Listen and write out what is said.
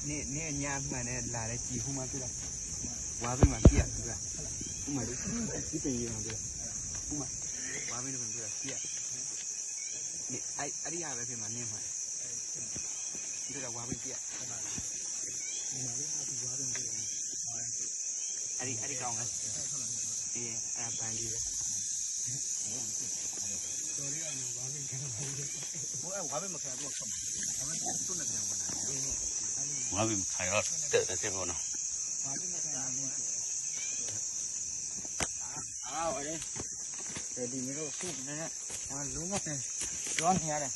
န့ၣ် န့ၣ်ညါမးန့ၣ် လၢ်လၢကံဟူမးသုလီၤ, ဝါဖဲမးကံဧါ, ဟူမး, ဟူမး, ဝါဖဲန့ၣ်ဖဲမးကံဧါ, န့ၣ် အဒံၣ်ယါဝဲဖဲမးန့ၣ်မး, ဒ်လၢဝါဖဲကံဧါ, အဒံၣ် အဒံၣ်ကီးမး, အပၢ်ဒ်ဝဲ ဝါဖဲမးခးလီၤတၢ်တသ့ဘၣ်နီၤ, အဝဲ, တဒ်မ့ၢ်တဆူၣ်န့ၣ်, အလူၤမးဖဲ, ကၠီန့ၣ်ယါဒီး,